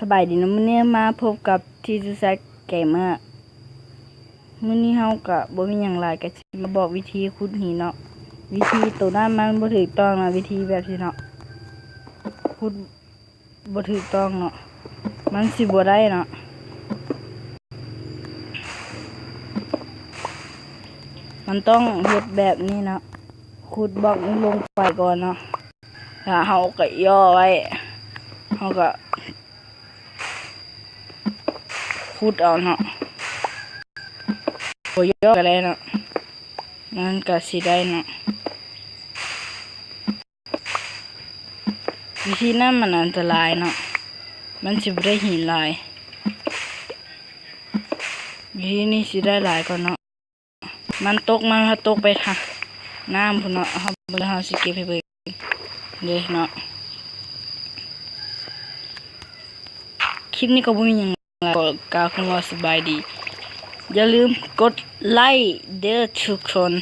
ສະບາຍດີເນາະ ມື້ນີ້ມາພົບກັບ ທີ ທີ ແຊັດ ເກມເມີ ມື້ນີ້ເຮົາກະບໍ່ມີຫຍັງຫຼາຍ ກະຊິມາບອກວິທີຂຸດຫີນເນາະ. ວິທີໂຕນັ້ນມັນບໍ່ຖືກຕ້ອງນະ ວິທີແບບຊີ້ເນາະ ຂຸດບໍ່ຖືກຕ້ອງເນາະ ມັນຊິບໍ່ໄດ້ເນາະ. ມັນຕ້ອງເຮັດແບບນີ້ເນາະ ຂຸດບລັອກນີ້ລົງໄປກ່ອນເນາະ ແລ້ວເຮົາກະຍໍ້ໄວ້ ເຮົາກະ ຂຸດເອົາເນາະ ບໍ່ຍໍ້ກະໄດ້ເນາະ ມັນກະຊິໄດ້ເນາະ. ວິທີນັ້ນມັນອັນຕະລາຍເນາະ ມັນຊິບໍ່ໄດ້ຫີນຫຼາຍ ວິທີນີ້ຊິໄດ້ຫຼາຍກວ່າເນາະ. ມັນຕົກ ມັນພາຕົກໄປທາງນ້ຳພຸ້ນເນາະ ເຮົາເບິ່ງ ເຮົາຊິເກັບໃຫ້ເບິ່ງເດີເນາະ. ຄລິບນີ້ກໍບໍ່ມີຫຍັງຫຼາຍ ຂໍກ່າວຄຳວ່າສະບາຍດີ ຢ່າລືມກົດໄລ້ເດີທຸກຄົນ.